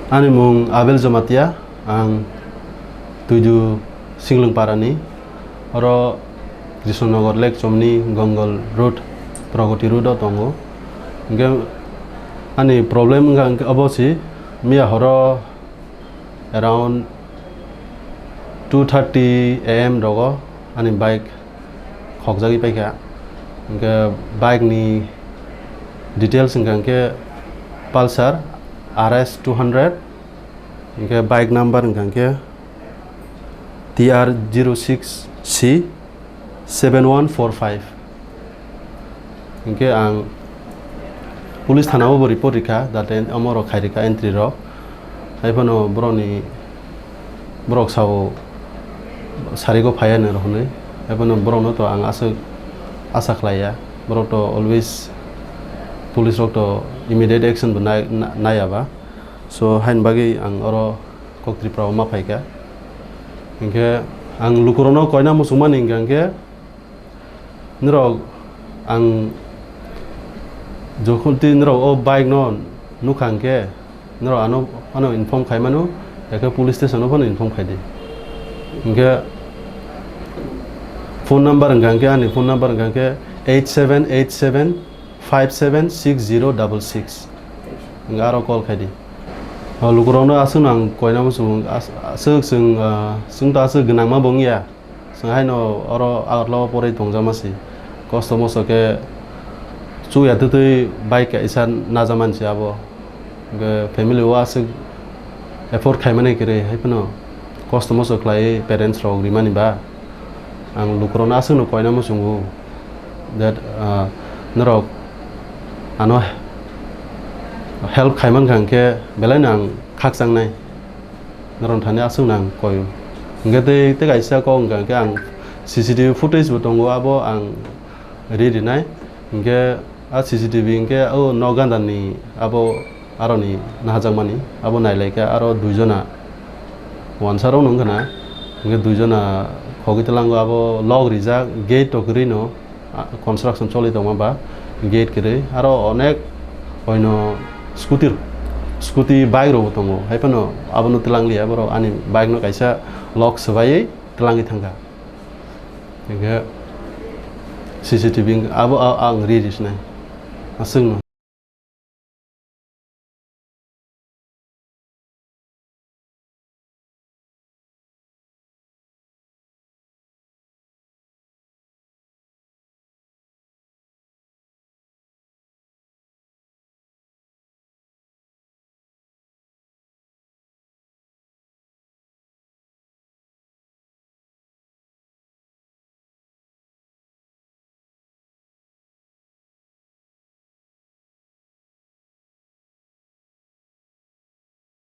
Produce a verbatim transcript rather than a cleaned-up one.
Ani mung Abel Jamatia, ang Tuidu Singlwngparani, oro Krishnanagar Lake Chomni Gongol Road, Pragati Road o tongo. Hingke ani problem wngkha hingke obo si, miya horo around two thirty A M rogo ani bike khokjagwi paikha. Hingke bike ni details wngkha hingke Pulsar R S two hundred, hingke bike number wngkha hingke T R zero six C seven one four five. Hingke ang police thana o bo report rikha, date omo rok khai rikha entry rok. Haiphano borokni, borok sao sarigo phaiya nang rok hinwi. Haiphano borokno to ang aswk asa khlaiya. Borok to always police rok to immediate action bo nai, na-, naiya ba. So, haini bagwi ang oro kok Tripura o ma phaikha. Hingke ang lukurokno koina muchungmani hingka hingke, norok ang jokhon twi norok o bike no nukha hingke, norok ano, ano inform khai mano, eke police station o phano inform khai di. Hingke phone number hingka hingke, ani phone number hingka hingke eight seven eight seven five seven six zero double six. Hingke aro call khai di. O lukurokno aswk nang koina muchung, as-, aswk chwng, ah, chwng to aswk gwnangma bo wngya. Chwng haino oro Agartala o porwi tongjama si. Kosto mosto khe chukya twtwi bike kaisa najamani se abo. Hwnkhe family o aswk afford khaimani kwrwi, hai phano kosto mosto khlaiwi parents rok rimani ba. Ang lukurokno aswkno koina muchungo that, ah, norok ano help khaimankha hwnkhe belaino ang khakchangnai. Norok thani aswkno ang koio. Hwnkhe tei, tei kaisa kok wngkha hwnkhe ang C C T V footage bo tongo, abo ang ri rinai. Hwnkhe a C C T V hwnkhe o nok ganda ni abo aroni nahajakmani, abo nailaikha aro duijona wansa rokno wngkha na, hwnkhe duijona khogwi twlango abo lock rijak, gate rok kwrwino. Ah, construction choli tongma ba gate kwrwi, aro onek oino scooty, scooty bike rokbo tongo, hai phano abono twlang liya borok, ani bike no kaisa lock swbaiwi twlangwi thangkha. Hingkhe C C T V abo a-, ang ri ri sinai aswkno.